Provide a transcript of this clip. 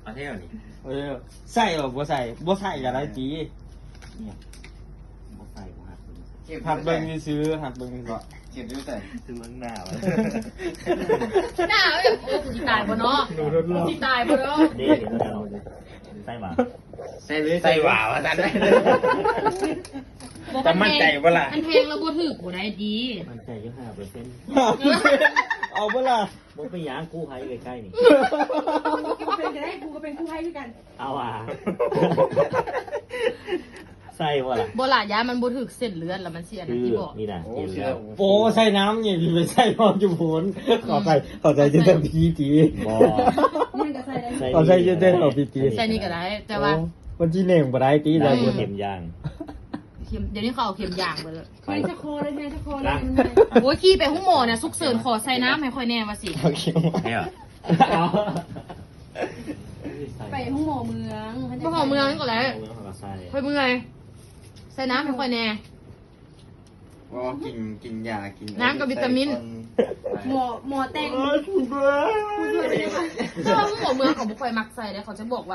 ເອົາແທ້ນີ້ ເອີ ໃສ່ບໍ່ ບໍ່ໃສ່ ບໍ່ໃສ່ກໍໄດ້ຕິ ບໍ່ໃສ່ ບໍ່ຮັກເບິ່ງ ເກັບ ຮັກເບິ່ງຊື່ໆ ຮັກເບິ່ງຊື່ໆ ເກັບຢູ່ໃສ? ຄືເບິ່ງໜ້າວະ ໜ້າແບບ ໂອ້ ກູຊິຕາຍບໍ່ເນາະ ກູຊິຕາຍບໍ່ເນາະ ເດ້ ໃສ່ຫວາ ໃສ່ເລີຍ ໃສ່ຫວາວ່າຊັ້ນ ແຕ່ໝັ້ນໃຈບໍ່ລະ? ອັນແພງລະບໍ່ຖືກບໍ່ໄດ້ຕິ ໝັ້ນໃຈຢູ່ຫ້າເປີເຊັນ ເອົາບໍ່ລະ? ບໍ່ເປັນຫຍັງ ກູ້ໄພຢູ່ໃກ້ໆນີ້ ກູເປັນກໍໄດ້ ກູກໍເປັນກູ້ໄພຄືກັນ ເອົາຫວາ ໃສ່ບໍ່ລະ? ບໍ່ລະ ຢ້ານມັນບໍ່ຖືກເສັ້ນເລືອດ ແລ້ວມັນຊິອັນນັ້ນ ຄື ທີ່ບອກ ນີ້ນະ ໂອ້ ເຫັນແລ້ວ ໂອ້ ໃສ່ນ້ຳນີ້ ໄປໃສ່ຮອດຢູ່ພຸ້ນ ເຂົ້າໃຈ ເຂົ້າໃຈ ໃສ່ ແຕ່ພີທີ ບໍ່ ມັນກໍໃສ່ໄດ້ ໃສ່ ເຂົ້າໃຈຢູ່ແຕ່ເຮົາພີທີ ໃສ່ນີ້ກໍໄດ້ ແຕ່ວ່າ ໂອ້ ມັນຊິເໜັງບໍ່ໄດ້ຕິ ໃສ່ ເຂັມຢາງ ເຂັມ ດຽວນີ້ເຂົາເອົາເຂັມຢາງເບິດແລ້ວ ແທງສະຄໍເລີຍ ແທງສະຄໍເລີຍ ໂອ້ຍ ຂີ່ໄປໂຮງໝໍນະ ສຸກເສີນ ຂໍໃສ່ນ້ຳໃຫ້ຂ້ອຍແດ່ວ່າຊິ ໂອເຄ ໃຫ້ຫວາ? ໄປໂຮງໝໍເມືອງ ໄປໂຮງໝໍເມືອງກໍໄດ້ ໂຮງໝໍເມືອງເຂົາກໍໃສ່ ຂ້ອຍເມື່ອຍ ໃສ່ນ້ຳໃຫ້ຂ້ອຍແດ່ ບໍ່ ກິນ ກິນຢາ ກິນ ນ້ຳກັບວິຕາມິນ ໃສ່ກ່ອນ ໝໍ ໝໍແຕ່ງ ເອີ ແຕ່ວ່າໂຮງໝໍເມືອງເຂົາບໍ່ຄ່ອຍມັກໃສ່ເດ້ ເຂົາຈະບອກວ່າ